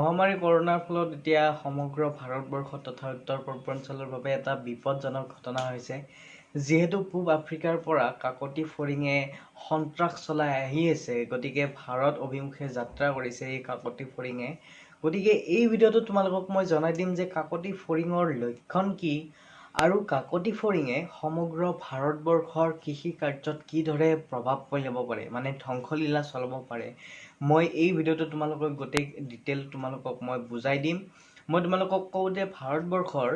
মহামাৰী কৰোণাৰ ফলত এতিয়া সমগ্ৰ ভাৰতবৰ্ষ তথা উত্তৰ পূৰ্বাঞ্চলৰ বাবে এটা বিপদজনক ঘটনা হৈছে। যিহেতু পূব আফ্ৰিকাৰ পৰা কাকতি ফৰিঙে সন্ত্ৰাস চলাই আহি আছে, গতিকে ভাৰত অভিমুখে যাত্ৰা কৰিছে এই কাকতি ফৰিঙে। গতিকে এই ভিডিঅ'টোত তোমালোকক মই জনাই দিম যে কাকতি ফৰিঙৰ লক্ষণ কি আৰু কাকতি ফৰিঙে সমগ্ৰ ভাৰতবৰ্ষৰ কৃষি কাৰ্যত কিদৰে প্ৰভাৱ পেলাব পাৰে, মানে ধ্বংসলীলা চলাব পাৰে। মই এই ভিডিঅ'টোত তোমালোকক গোটেই ডিটেইল তোমালোকক মই বুজাই দিম। মই তোমালোকক কওঁ যে ভাৰতবৰ্ষৰ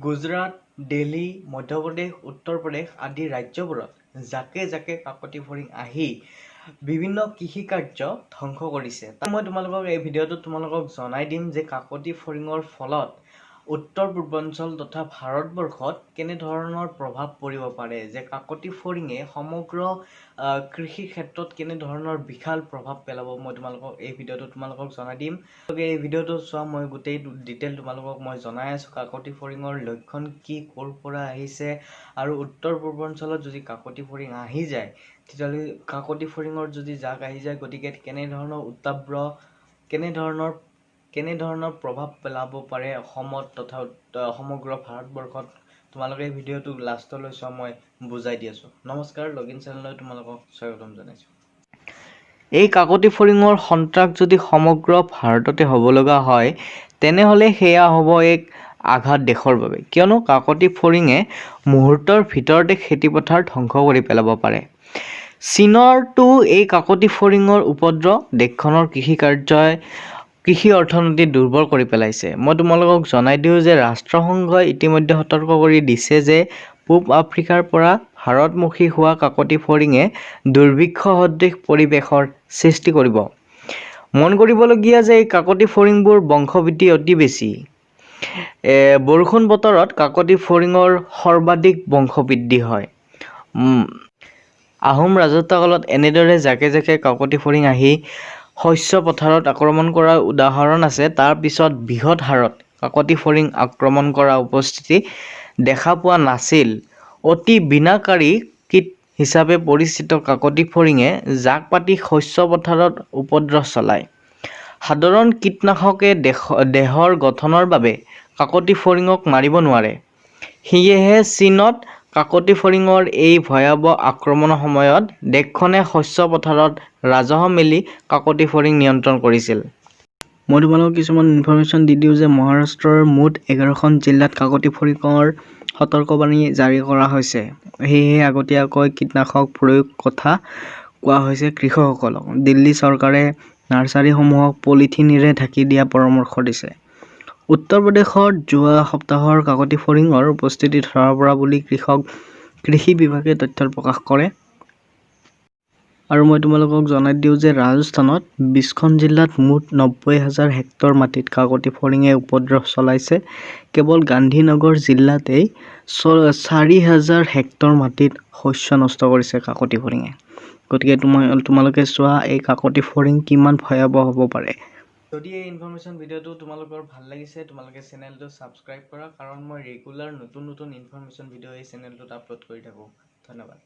গুজৰাট, দিল্লী, মধ্যপ্ৰদেশ, উত্তৰ প্ৰদেশ আদি ৰাজ্যবোৰত জাকে জাকে কাকতি ফৰিং আহি বিভিন্ন কৃষি কাৰ্য ধ্বংস কৰিছে। মই তোমালোকক এই ভিডিঅ'টোত তোমালোকক জনাই দিম যে কাকতি ফৰিঙৰ ফলত উত্তৰ পূৰ্বাঞ্চল তথা ভাৰতবৰ্ষত কেনেধৰণৰ প্ৰভাৱ পৰিব পাৰে, যে কাকতি ফৰিঙে সমগ্ৰ কৃষি ক্ষেত্ৰত কেনেধৰণৰ বিশাল প্ৰভাৱ পেলাব, মই তোমালোকক এই ভিডিঅ'টোত তোমালোকক জনাই দিম। গতিকে এই ভিডিঅ'টো চোৱা, মই গোটেই ডিটেইল তোমালোকক মই জনাই আছোঁ। কাকতি ফৰিঙৰ লক্ষণ কি, ক'ৰ পৰা আহিছে আৰু উত্তৰ পূৰ্বাঞ্চলত যদি কাকতি ফৰিং আহি যায়, তেতিয়াহ'লে কাকতি ফৰিঙৰ যদি জাক আহি যায়, গতিকে কেনেধৰণৰ উত্তাব্ৰ কেনেধৰণৰ প্ৰভাৱ পেলাব পাৰে অসমত তথা সমগ্ৰ ভাৰতবৰ্ষত, তোমালোকে এই ভিডিঅ'টো লাষ্টলৈ চোৱা, মই বুজাই দি আছোঁ। নমস্কাৰ, লগ ইন চেনেললৈ তোমালোকক স্বাগতম জনাইছোঁ। এই কাকতি ফৰিঙৰ সন্ত্ৰাস যদি সমগ্ৰ ভাৰততে হ'ব লগা হয়, তেনেহ'লে সেয়া হ'ব এক আঘাত দেশৰ বাবে। কিয়নো কাকতি ফৰিঙে মুহূৰ্তৰ ভিতৰতে খেতিপথাৰ ধ্বংস কৰি পেলাব পাৰে। চীনৰতো এই কাকতি ফৰিঙৰ উপদ্ৰৱ দেশখনৰ কৃষি কাৰ্যই কৃষি অৰ্থনীতি দুৰ্বল কৰি পেলাইছে। মই তোমালোকক জনাই দিওঁ যে ৰাষ্ট্ৰসংঘই ইতিমধ্যে সতৰ্ক কৰি দিছে যে পূব আফ্ৰিকাৰ পৰা ভাৰতমুখী হোৱা কাকতি ফৰিঙে দুৰ্ভিক্ষ সদৃশ পৰিৱেশৰ সৃষ্টি কৰিব। মন কৰিবলগীয়া যে এই কাকতি ফৰিংবোৰ বংশবৃদ্ধি অতি বেছি। বৰষুণ বতৰত কাকতি ফৰিঙৰ সৰ্বাধিক বংশবৃদ্ধি হয়। আহোম ৰাজত্বকালত এনেদৰে জাকে জাকে কাকতি ফৰিং আহি শস্য পথাৰত আক্ৰমণ কৰাৰ উদাহৰণ আছে। তাৰ পিছত বৃহৎ হাৰত কাকতি ফৰিং আক্ৰমণ কৰা উপস্থিতি দেখা পোৱা নাছিল। অতি বিনাশকাৰী কীট হিচাপে পৰিচিত কাকতি ফৰিঙে জাক পাতি শস্য পথাৰত উপদ্ৰৱ চলায়। সাধাৰণ কীটনাশকে দেহৰ গঠনৰ বাবে কাকতি ফৰিঙক মাৰিব নোৱাৰে। সেয়েহে চীনত কাকতি ফৰিঙৰ এই ভয়াৱহ আক্ৰমণৰ সময়ত দেশখনে শস্য পথাৰত ৰাজহ মেলি কাকতি ফৰিং নিয়ন্ত্ৰণ কৰিছিল। মই তোমালোকক কিছুমান ইনফৰমেশ্যন দি দিওঁ যে মহাৰাষ্ট্ৰৰ মুঠ 11খন জিলাত কাকতি ফৰিঙৰ সতৰ্কবাণী জাৰি কৰা হৈছে। সেয়েহে আগতীয়াকৈ কীটনাশক প্ৰয়োগ কথা কোৱা হৈছে কৃষকসকলক। দিল্লী চৰকাৰে নাৰ্চাৰীসমূহক পলিথিনেৰে ঢাকি দিয়াৰ পৰামৰ্শ দিছে। উত্তৰ প্ৰদেশত যোৱা সপ্তাহৰ কাকতি ফৰিঙৰ উপস্থিতি ধৰা পৰা বুলি কৃষি বিভাগে তথ্য প্ৰকাশ কৰে। আৰু মই তোমালোকক জনাই দিওঁ যে ৰাজস্থানত 20খন জিলাত মুঠ 90 হাজাৰ হেক্টৰ মাটিত কাকতি ফৰিঙে উপদ্ৰৱ চলাইছে। কেৱল গান্ধীনগৰ জিলাতেই 4000 হেক্টৰ মাটিত শস্য নষ্ট কৰিছে কাকতি ফৰিঙে। গতিকে তোমালোকে চোৱা, এই কাকতি ফৰিং কিমান ভয়াৱহ হ'ব পাৰে। যদি এই ইনফৰমেশ্যন ভিডিঅ'টো তোমালোকৰ ভাল লাগিছে, তোমালোকে চেনেলটো ছাবস্ক্ৰাইব কৰা, কাৰণ মই ৰেগুলাৰ নতুন নতুন ইনফৰমেশ্যন ভিডিঅ' এই চেনেলটোত আপলোড কৰি থাকোঁ। ধন্যবাদ।